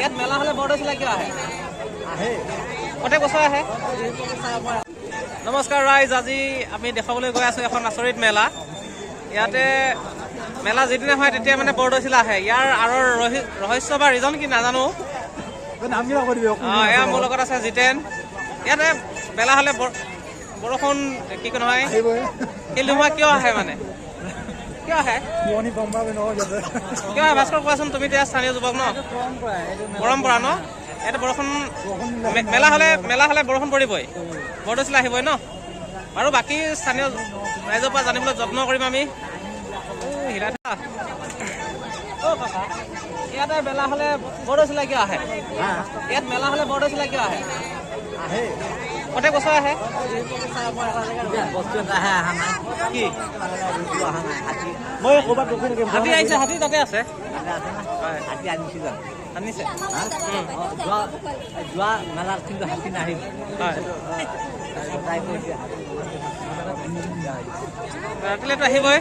ইয়াত মেলা হ'লে বৰদৈচিলা কিয় আহে? প্ৰত্যেক বছৰে আহে। নমস্কাৰ ৰাইজ, আজি আমি দেখুৱাবলৈ গৈ আছোঁ এখন আচৰিত মেলা। ইয়াতে মেলা যিদিনা হয় তেতিয়া মানে বৰদৈচিলা আহে। ইয়াৰ আঁৰৰ ৰহস্য বা ৰিজন কি নাজানো। এয়া মোৰ লগত আছে জিতেন। ইয়াতে মেলা হ'লে বৰষুণ কি নহয়, শিল ধুমুহা কিয় আহে? মানে কিয় আহে, কিয় আহে? ভাস্কৰ, কোৱাচোন, তুমি এতিয়া স্থানীয় যুৱক ন? পৰম্পৰা ন ইয়াতে। বৰষুণ মেলা হ'লে বৰষুণ পৰিবই, বৰদৈচিলা আহিবই ন? আৰু বাকী স্থানীয় ৰাইজৰ পৰা জানিবলৈ যত্ন কৰিম আমি। হিলাই থাকা। অ কাকা, ইয়াতে মেলা হ'লে বৰদৈচিলা কিয় আহে? ইয়াত মেলা হ'লে বৰদৈচিলা কিয় আহে? প্ৰত্যেক বছৰে আহে। বস্তু এটা আহে, অহা নাই। কি? অহা নাই হাতী। মই ক'ৰবাত ৰখি থাকিম। হাতী আহিছে, হাতী তাতে আছে। তাতে আছে না? হয়। হাতী আনিছিল? আনিছে। যোৱা যোৱা মেলাত কিন্তু হাতী নাহিল। হয়। তাই কৈছে। ৰাতিলেতো আহিবই।